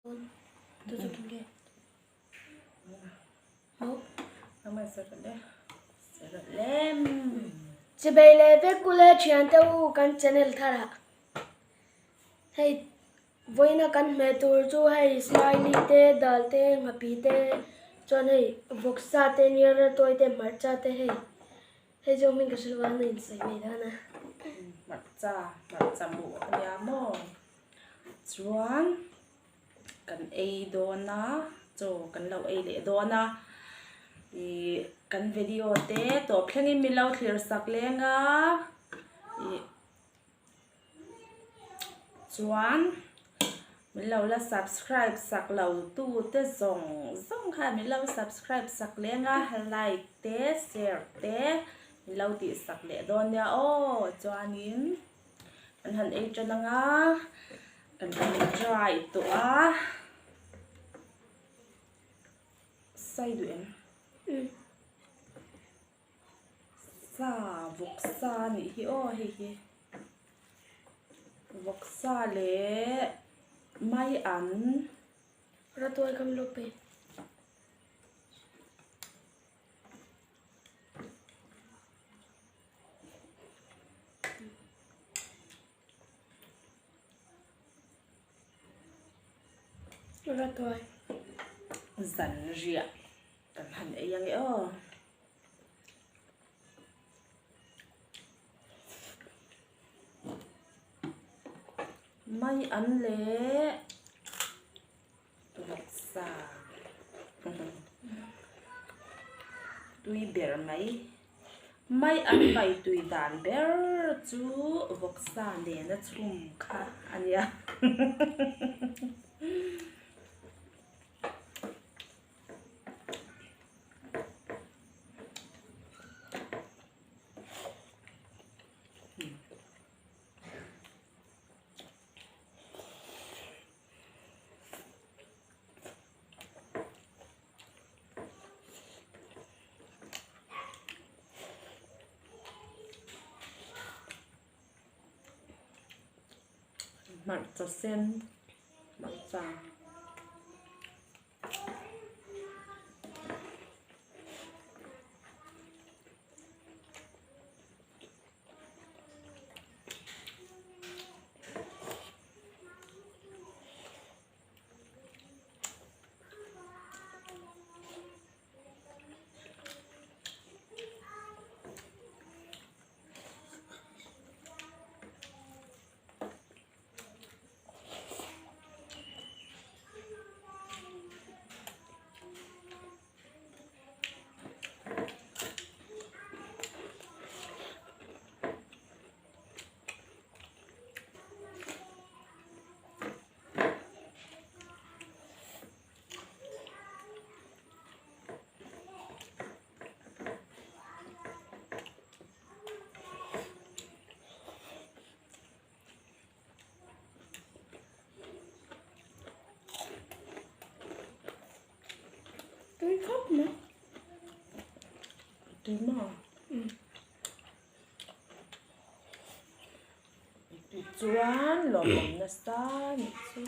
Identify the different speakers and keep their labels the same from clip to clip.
Speaker 1: Tu chu kim nge? Maw?
Speaker 2: Nangmah serh le. Serh lem.
Speaker 1: Chibei leh vek ule thiante u kan channel tharah. Hei vawiina kan hmeh tur chu hei smiley te dal te nghapi te chuan hei vawksa te niara tawi te hmarcha te hei hei chu hming ka hre lo a na insawi mai dan a.
Speaker 2: Hmarcha hmarcha muh ania maw? Chuan kan ei dawn a chaw kan lo ei leh dawn a ih kan video te tawp thlengin min lo thlir sak leng a ih chuan min lo la subscribe sak lo tu te zawng zawng khan min lo subscribe sak leng a like te share te min lo tih sak leh dawn nia aw chuanin. Kan han ei tan anga kan han dry tawh a sai duh em sa vawksa a nih hi aw hei hi vawksa leh mai an
Speaker 1: Ratuai kam lo pe. Ratuai.
Speaker 2: Zan riah kan han ei ange aw. Mai an leh Vawksa tui ber mai mai an pai tui dan ber chu vawksa nena chhum kha a nia. Hmarcha sen hmarcha.
Speaker 1: Tui khawp mai.
Speaker 2: Tui maw? Tichuan lawmawm nasa nih chu.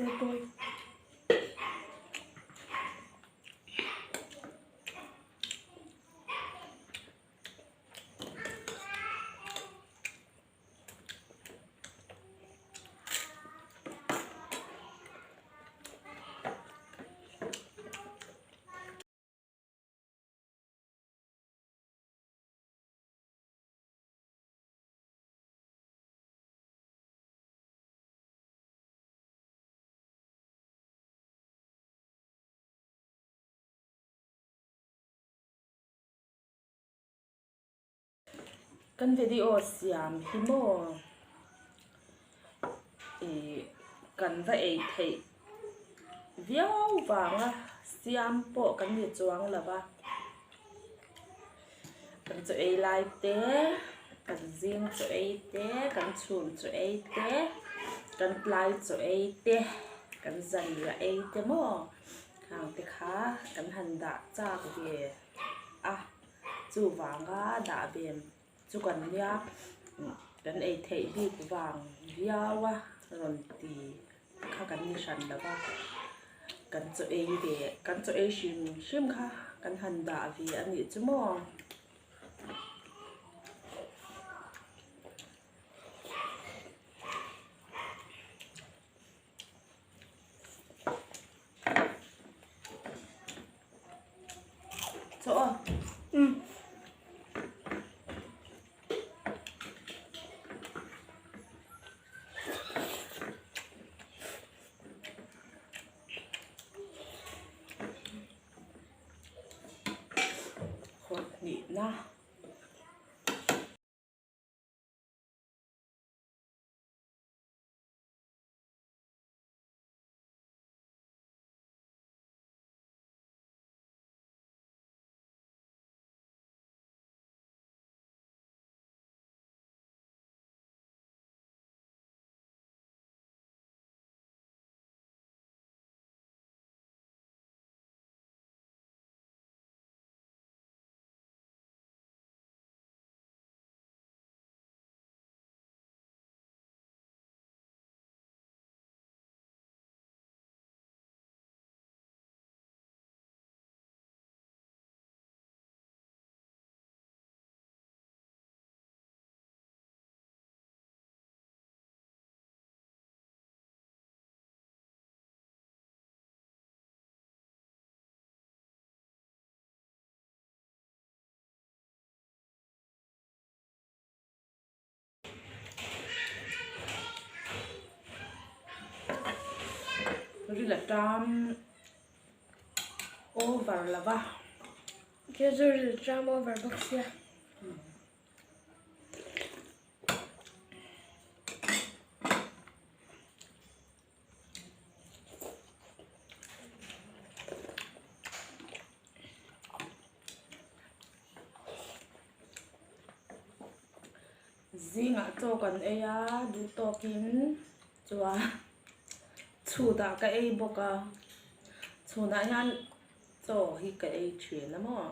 Speaker 1: Ratuai.
Speaker 2: Kan video siam hi maw ih kan va ei theih viau vanga siam pawh kan ni chuang lo va, kan chaw ei lai te, kan zing chaw ei te, kan chhun chaw ei te, kan tlai chaw ei te, kan zanriah ei te maw khang te kha kan han dah chak ve a. Chuvanga dah ve chu kan nia kan ei theih bik vang viau a rawn ti kha kan ni hran lo va, kan chaw ei ve kan chaw ei hrim hrim kha kan han dah ve a nih chu maw. Chaw
Speaker 1: Um.
Speaker 2: Khawrh hnihna. Ril a tam over lo va.
Speaker 1: Ke chu ril tam over bawk sia.
Speaker 2: Zingah chaw kan ei a duh tawkin chuan chhutah ka ei bawk a chhunah hian chaw hi ka ei thin a maw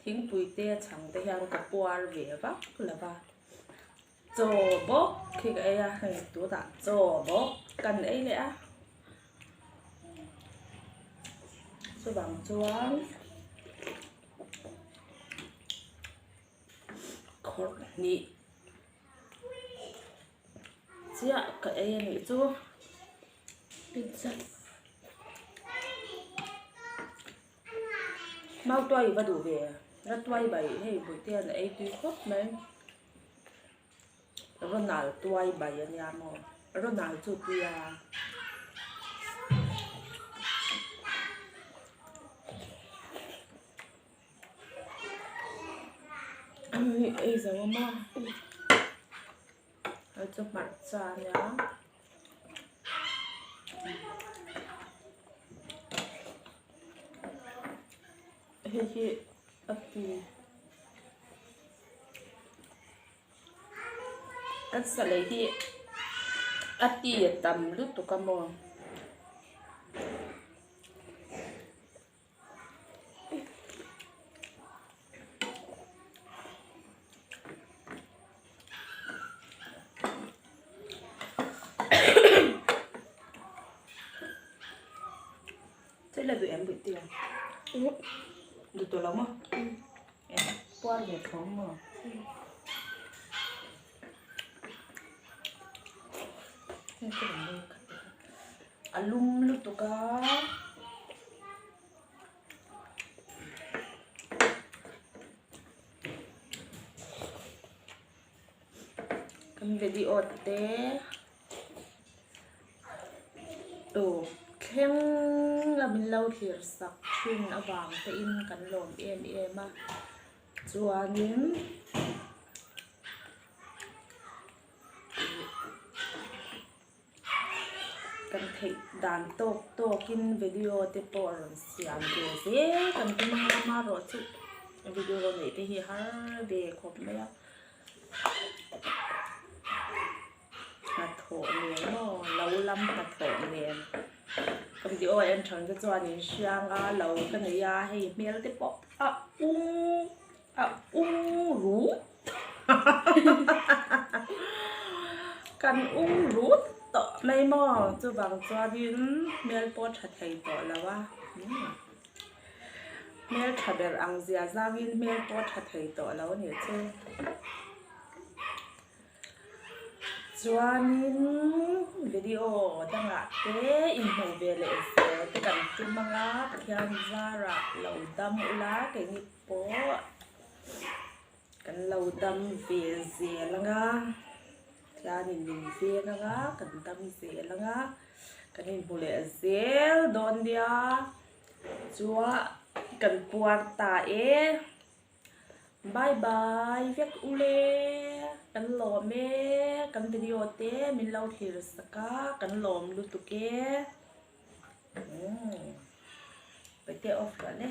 Speaker 2: thingpui te chhang te hian ka puar ve vak lo va chaw bawk khi ka ei a hei tunah chaw bawk kan ei leh a chuvang chuan. Khawrh hnih chiah ka ei a nih chu
Speaker 1: pizza
Speaker 2: mau tuai va duh ve ra tuai bai hei bawihte a ei tui khawp mai Ronald tuai bai a nia maw Ronald chu tui a. Ei zo a maw hei chu hmarcha a nia hei hi a ti kan sa lei hi a ti a tam lutuk a maw. Thế là tụi em bị tiền Được tụi lắm không? Em qua về không mà A lum lutuk a. Kan video te tawp thleng la min lo thlir sak thin avang te in kan lawm em em a chuanin. Kan theih dan tawk tawkin video te pawh rawn siam ve zel kan tum ang a, amaherawhchu video rawn neih te hi har ve khawp mai a. Hnathawh nen maw lo lam hnathawh nen ka video en thang te chuan in hriang a lo ka nei a hei hmel te pawh a ung a ung rut kan ung rut tawh mai maw chuvang chuanin hmel pawh tha thei tawh lo a hmel tha ber ang zia zangin hmel pawh tha thei tawh lo a nih chu. Chuanin video dangah te inhmuh ve leh zel te kan tum ang a, Pathian zarah lo dam ula keini pawh kan lo dam ve zel ang a, Pathianin min veng ang a, kan dam zel ang a, kan inhmu leh zel dawn nia, chuan kan puar ta e. Bye bye vek ule kan lawm e kan video te min lo thlir sak a kan lawm lutuk e umm paite off lah le.